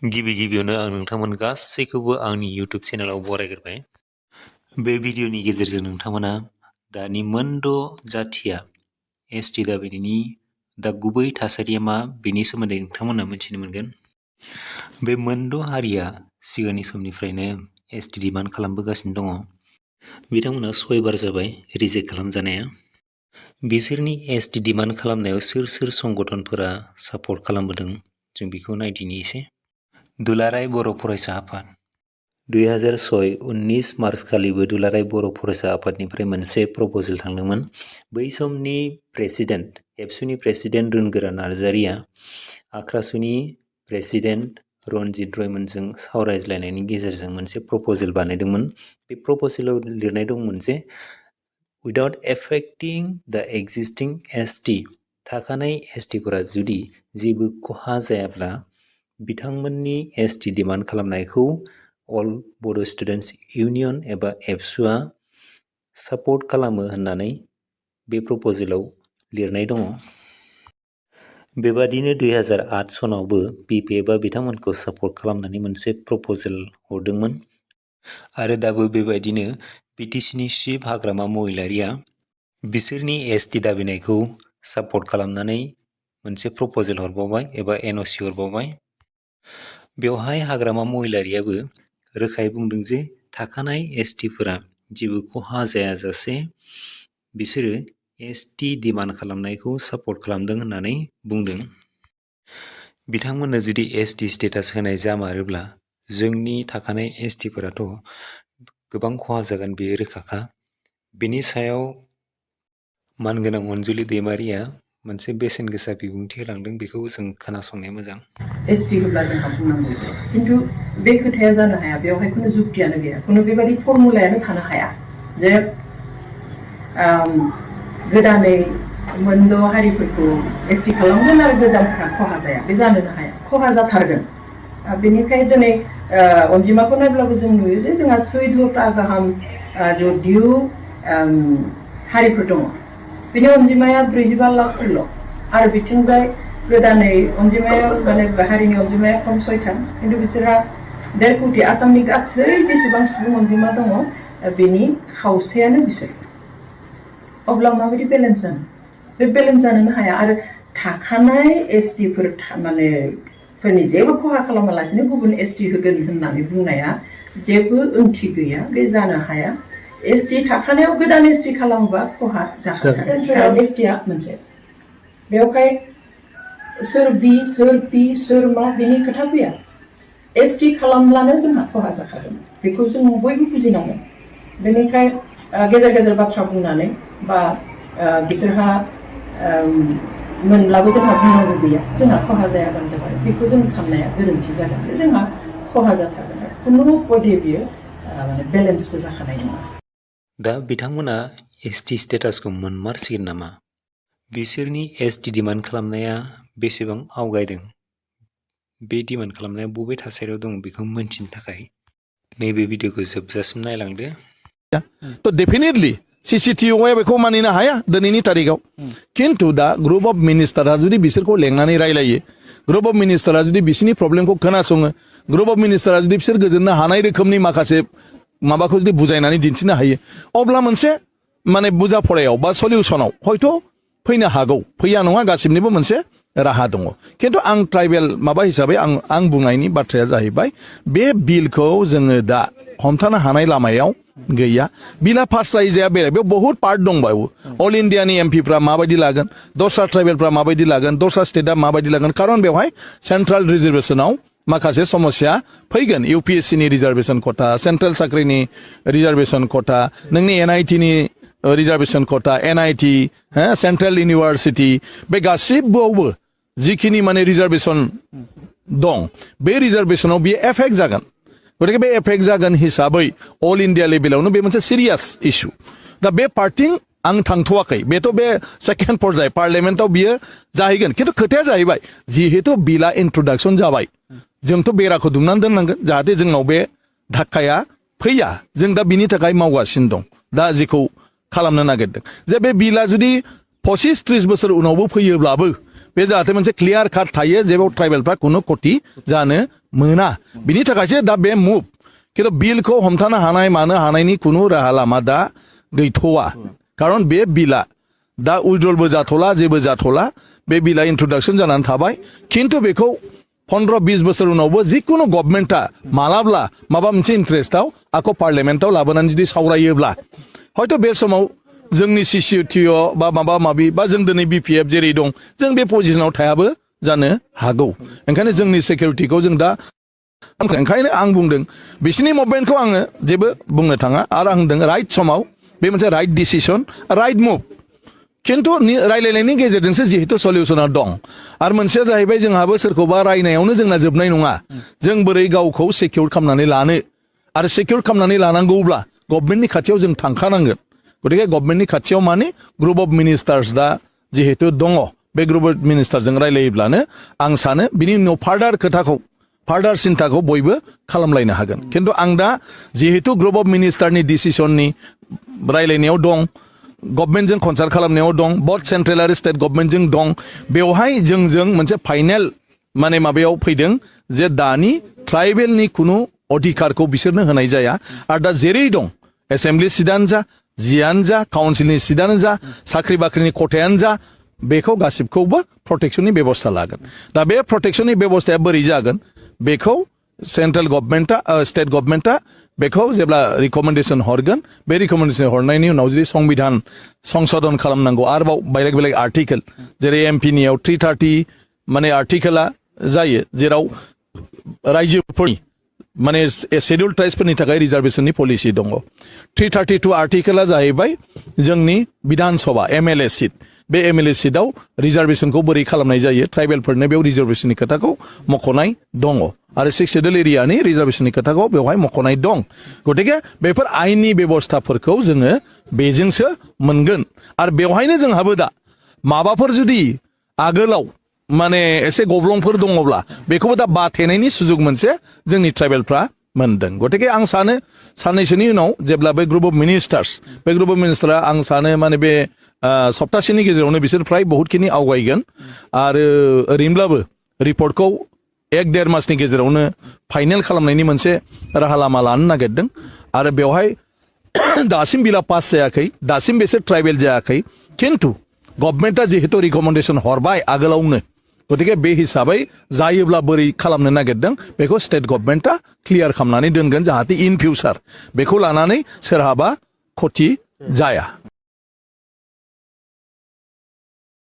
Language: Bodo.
गिबियावनो आं नोंथांमोन गासैखौबो आंनि इउटुब चेनेलाव बरायग्रोबाय। बे भिडिअनि गेजेरजों नोंथांमोना दानि मोनद' जाथिया एसटि दाबिनायनि दा गुबै थासारिया मा बेनि सोमोन्दै नोंथांमोना मिथिनो मोनगोन। बे मोनद' हारिया सिगांनि समनिफ्रायनो एसटि डिमान्ड खालामबोगासिनो दङ। बिथांमोना 6 बार जाबाय रिजेक्ट खालामजानाया। बिसोरनि एसटि डिमान्ड खालामनायाव सोर संगठनफोरा सापर्ट खालामबोदों जों बेखौ नायदिनि एसे। दुलाराय बर' फरायसा आफाद 2006-19 मार्च खालिबो दुलाराय बर' फरायसा आफादनिफ्राय मोनसे प्रप'जेल थांदोंमोन। बै समनि प्रेसिडेन्ट एबसुनि प्रेसिडेन्ट रुनगोरा नार्जारिया आख्रासुनि प्रेसिडेन्ट रनजित रयमोनजों सावरायज्लायनायनि गेजेरजों मोनसे प्रप'जेल बानायदोंमोन। बे प्रप'जेलाव लिरनाय दंमोन जे उइदाउट एफेक्टिं द एक्जिस्टिं एसटि थाखानाय एसटिफोरा जुदि जेबो खहा जायाब्ला बिथांमोननि एसटि डिमान्ड खालामनायखौ अल बड' स्टुडेन्टस इउनियन एबा एबसुआ सापर्ट खालामो होननानै बे प्रप'जेलाव लिरनाय दङ। बेबादिनो 2008 सनावबो पिपिएफआ बिथांमोनखौ सापर्ट खालामनानै मोनसे प्रप'जेल हरदोंमोन आरो दाबो बेबायदिनो बिटिसिनि चिफ हाग्रामा महिलारिया बिसोरनि एसटि दाबिनायखौ सापर्ट खालामनानै मोनसे प्रप'जेल हरबावबाय एबा एनअसि हरबावबाय। बेवहाय हाग्रामा महिलारियाबो रोखायै बुंदों जे थाखानाय एसटिफोरा जेबो खहा जायाजासे बिसोरो एसटि डिमान्ड खालामनायखौ सापर्ट खालामदों होननानै बुंदों। बिथांमोननो जुदि एसटि स्टेटास होनाय जामारोब्ला जोंनि थाखानाय एसटिफोराथ' गोबां खहा जागोन बेयो रोखाखा। बेनि सायाव मानगोनां अनजुलि दैमारिया मोनसे बेसेन गोसा बिबुंथि होलांदों, बेखौ जों खोनासंनाया मोजां। एसटि होब्ला जोंहा बुंनांगौ खिन्थु बे खोथाया जानो हाया, बेवहाय खुनु जुक्तियानो गैया, खुनु बेबायदि फर्मुलायानो थानो हाया जे गोदानै मोनद' हारिफोरखौ एसटि खालामगोन आरो गोजामफ्रा खहा जाया, बे जानोनो हाया, खहा जाथारगोन। बेनिखायनो दिनै अनजिमाखौ नायब्लाबो जों नुयो जे जोंहा 14टा गाहाम जदिउ हारिफोर दङ, बेनि अनजिमाया 45 लाखफोरल' आरो बिथिंजाय गोदानै अनजिमाया माने हारिनि अनजिमाया खम 6था, खिन्थु बिसोरहा 1.5 कोटि। आसामनि गासै जेसेबां सुबुं अनजिमा दङ बेनि खावसेयानो बिसोर। अब्ला माबायदि बेलेन्स जानो? बे बेलेन्स जानोनो हाया। आरो थाखानाय एसटिफोर माने फोरनि जेबो खहा खालामालासिनो गुबुन एसटि होगोन होननानै बुंनाया जेबो ओंथि गैया, बे जानो हाया। एसटि थाखानायाव गोदान एसटि खालामोबा खहा जाखागोन। एसटिआ मोनसे, बेवहाय सोर बि सोर पि सोर मा बेनि खोथा फैया। एसटि खालामब्लानो जोंहा खहा जाखागोन, बेखौ जों बयबो बुजिनांगोन। बेनिखाय गेजेर गेजेर बाथ्रा बुंनानै बा बिसोरहा मोनब्लाबो जोंहा बुंनांगौ गैया, जोंहा खहा जायाबानो जाबाय, बेखौ जों साननाया गोरोन्थि जागोन। जोंहा खहा जाथारगोन आरो खुनु पदे बियो माने बेलेन्सबो जाखानाय नङा। दा बिथांमोना एसटि स्टेटासखौ मोनमारसिगोन नामा? बिसोरनि एसटि डिमान्ड खालामनाया बेसेबां आवगायदों, बे डिमान्ड खालामनाया बबे थासारियाव दं बेखौ मिन्थिनो थाखाय नैबे भिडिअखौ जोबजासिम नायलांदो। तो डेफिनेटलि सिसिटिउआ बेखौ मानिनो हाया दिनैनि तारिखाव। खिन्थु दा ग्रुप अफ मिनिस्टारा जुदि बिसोरखौ लेंनानै रायलायो, ग्रुप अफ मिनिस्टारा जुदि बिसोरनि प्रब्लेमखौ खोनासङो, ग्रुप अफ मिनिस्टारा जुदि बिसोर गोजोननो हानाय रोखोमनि माखासे माबाखौ जुदि बुजायनानै दिन्थिनो हायो, अब्ला मोनसे माने बुजा फरायाव बा सलिउसनाव हयथ' फैनो हागौ। फैया नङा, गासिबनिबो मोनसे राहा दङ। खिन्थु आं ट्राइबेल माबा हिसाबै आं बुंनायनि बाथ्राया जाहैबाय, बे बिलखौ जोङो दा हमथानो हानाय लामायाव गैया। बिला पास जाया बेलेग, बेयाव बहुत पार्ट दंबावो। अल इन्डियानि एमपिफ्रा माबायदि लागोन, दस्रा ट्राइबेलफ्रा माबायदि लागोन, दस्रा स्टेटआ माबायदि लागोन, खारन बेवहाय सेन्ट्रेल रिजार्भेसनाव माखासे समस्या फैगोन। इउपिएससिनि रिजार्भेसन खथा, सेन्ट्रेल साख्रिनि रिजार्भेसन खथा, नोंनि एनआइटिनि रिजार्भेसन खथा, एनआइटि, सेन्ट्रेल इउनिभार्सिटि, बे गासिबोआवबो जिखिनि माने रिजार्भेसन दं, बे रिजार्भेसनाव बियो एफेक्ट जागोन। गतिके बे एफेक्ट जागोन हिसाबै अल इन्डिया लेभेलावनो बे मोनसे सिरियास इस्यु। दा बे पार्टिं आं थांथ'वाखै, बेथ' बे सेकेन्ड पर्याय पार्लियामेन्टआव बियो जाहैगोन। खिन्थु खोथाया जाहैबाय, जिहेतु बिला इन्ट्रडाक्सन जाबाय, जोंथ' बेराखौ दुमनानै दोननांगोन जाहाथे जोंनाव बे धाक्काया फैया। जों दा बिनि थाखाय मावगासिनो दं, दा जेखौ खालामनो नागिरदों। जे बे बिला जुदि 25-30 बोसोर उनावबो फैयोब्लाबो बे जाहाथे मोनसे क्लियार काट थायो जेराव ट्राइबेलफ्रा कुनु कति जानो मोना बिनि थाखायसो दा बे मुभ खिन्थु बिलखौ हमथानो हानाय मानो हानायनि कुनु राहा लामा दा गैथ'वा खारन बे बिला दा उइड्रलबो जाथ'ला जेबो जाथ'ला बे बिला इन्ट्रडाक्सन जानानै थाबाय खिन्थु बेखौ 15-20 बोसोर उनावबो जिकुनु गभर्नमेन्टआ मालाब्ला माबा मोनसे इन्ट्रेस्टआव आको पार्लियामेन्टआव लाबोनानै जुदि सावरायोब्ला हयथ' बे समाव जोंनि CCTO बा माबा माबि बा जों दिनै BPF जेरै दं जों बे पजिशनाव थायाबो जानो हागौ ओंखायनो जोंनि सिकिउरिटिखौ जों दा ओंखायनो आं बुंदों बिसिनि मुभमेन्टखौ आङो जेबो बुंनो थाङा आरो आं होनदों राइट समाव बे मोनसे राइट डिसिसन राइट मुभ खिन्थु रायलायनायनि गेजेरजोंसो जिहेतु सलिउसना दं आरो मोनसेया जाहैबाय जोंहाबो सोरखौबा रायनायावनो जोंना जोबनाय नङा जों बोरै गावखौ सिकिउर खालामनानै लानो आरो सिकिउर खालामनानै लानांगौब्ला गभर्नमेन्टनि खाथियाव जों थांखानांगोन गतिके गभर्नमेन्टनि खाथियाव माने ग्रुप अफ मिनिस्टार्स दा जिहेतु दङ बे ग्रुप अफ मिनिस्टारजों रायलायोब्लानो आं सानो बिनि उनाव फार्दार सिन्ताखौ बयबो खालामलायनो हागोन खिन्थु आं दा जिहेतु ग्रुप अफ मिनिस्टारनि डिसिसननि रायलायनायाव दं गभर्नमेन्टजों कनसाल्ट खालामनायाव दं बथ सेन्ट्रेल आरो स्टेट गभर्नमेन्टजों दं बेवहाय जों मोनसे फाइनेल माने माबायाव फैदों जे दानि ट्राइबेलनि कुनु अधिकारखौ बिसोरनो होनाय जाया आरो दा जेरै दं एसेम्बलि सिटानो जा जियानो जा काउन्सिलनि सिटानो जा साख्रि बाख्रिनि खथायानो जा बेखौ गासिबखौबो प्रटेक्शननि बेबस्था लागोन दा बे प्रटेक्शननि बेबस्थाया बोरै जागोन बेखौ सेन्ट्रेल गभर्नमेन्टआ स्टेट गभर्नमेन्टआ बेखौ जेब्ला रिकमेन्डेसन हरगोन बे रिकमेन्डेसन हरनायनि उनाव जुदि संबिधान संशोधन खालामनांगौ आरोबाव बेलेग आर्टिकेल जेरै एमपिनियाव 330 माने आर्टिकेला जायो जेराव रायजोफोरनि माने शेड्युल ट्राइब्सफोरनि थाखाय रिजार्भेशननि पलिसि दङ 332 आर्टिकेला जाहैबाय जोंनि विधान सभा MLA सिट बे MLA सिटआव रिजार्भेशनखौ बोरै खालामनाय जायो ट्राइबेलफोरनो बेयाव रिजार्भेशननि खोथाखौ मख'नाय दङ आरो 6 शेड्युल एरियानि रिजार्भेशननि खोथाखौ बेवहाय मख'नाय दं गतिके बेफोर आयेननि बेबस्थाफोरखौ जोङो बेजोंसो मोनगोन आरो बेवहायनो जोंहाबो दा माबाफोर जुदि आगोलाव माने एसे गब्लंफोर दङब्ला बेखौबो दा बाथेनायनि सुजुग मोनसे जोंनि ट्राइबेलफ्रा मोनदों गतिके आं सानो साननैसोनि उनाव जेब्ला बे ग्रुप अफ मिनिस्टारा आं सानो माने बे सप्तासेनि गेजेरावनो बिसोर फ्राय बहुतखिनि आवगायगोन आरो ओरैनोब्लाबो रिपर्टखौ 1-1.5 मासनि गेजेरावनो फाइनेल खालामनायनि मोनसे राहा लामा लानो नागिरदों आरो बेवहाय दासिम बिला पास जायाखै दासिम बिसोर ट्राइबेल जायाखै खिन्थु गभर्नमेन्टआ जिहेतु रिकमेन्डेसन हरबाय आगोलावनो गतिके बे हिसाबै जायोब्ला बोरै खालामनो नागिरदों बेखौ स्टेट गभर्नमेन्टआ क्लियार खालामनानै दोनगोन जाहाथे इन फिउचार बेखौ लानानै सोरहाबा खति जाया